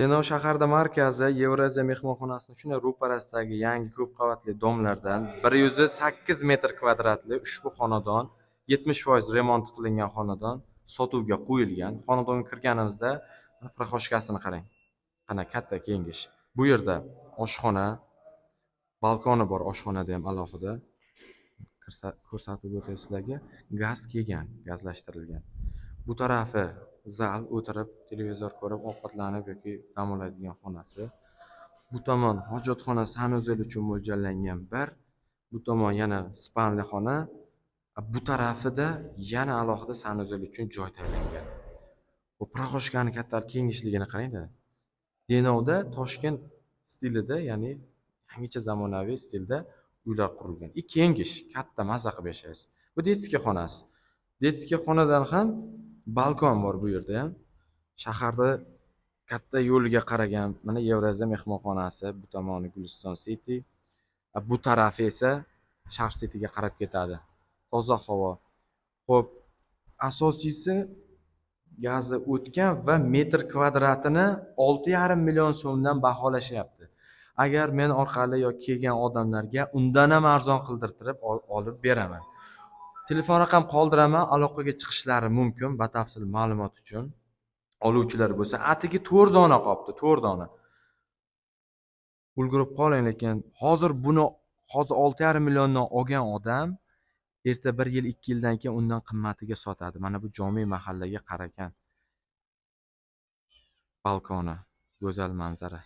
Denov shaharda markazi Yevroaziya mehmonxonasini shunday ro'parasidagi yangi ko'p qavatli domlardan 108 metr kvadratli ushbu xonadon, 70% remont qilingan xonadon sotuvga qo'yilgan. Xonadonga kirganimizda прихожка sini qarang. Qana katta, kengish. Bu yerda oshxona, balkoni bor oshxonada ham alohida. Ko'rsatib o'tay sizlarga. Gaz kelgan, gazlashtirilgan. Bu tarafi zal, o'tirib televizor ko'rib, ovqatlanib yoki dam oladigan xonasi. Bu tomon hojatxona, санузел uchun mo'ljallangan bir. Bu tomon yana спальный xona. Bu tarafida yana alohida санузел uchun joy tayinlangan. Bu прихожка ni katta kengishligini qarangda. Denovda Toshkent stilida, ya'ni yangicha zamonaviy stilda uylar qurilgan. И kengish, katta, maza qilib yashaysiz. Bu детский xonasi. Детский xonadan ham balkon bor bu yerda ham. Shaharda katta yo'lga qaragan, mana Yevroaziya mehmonxonasi, bu tomoni Guliston City, bu tarafi esa Sharq Cityga qarab ketadi. Toza havo. Xo'p, asosiysi, gazi o'tgan va metr kvadratini 6,5 million so'mdan baholashyapti. Agar men orqali yoki kelgan odamlarga undan ham arzon qildirtirib olib beraman. Telefon raqam qoldiraman, aloqaga chiqishlari mumkin batafsil ma'lumot uchun. Oluvchilar bo'lsa, atigi 4 dona qolibdi, 4 dona. Ulgurib qoling lekin hozir buni, hozir 6,5 milliondan olgan odam erta 1 yil, 2 yildan keyin undan qimmatiga sotadi. Mana bu jome mahallaga qaragan balkoni, go'zal manzara.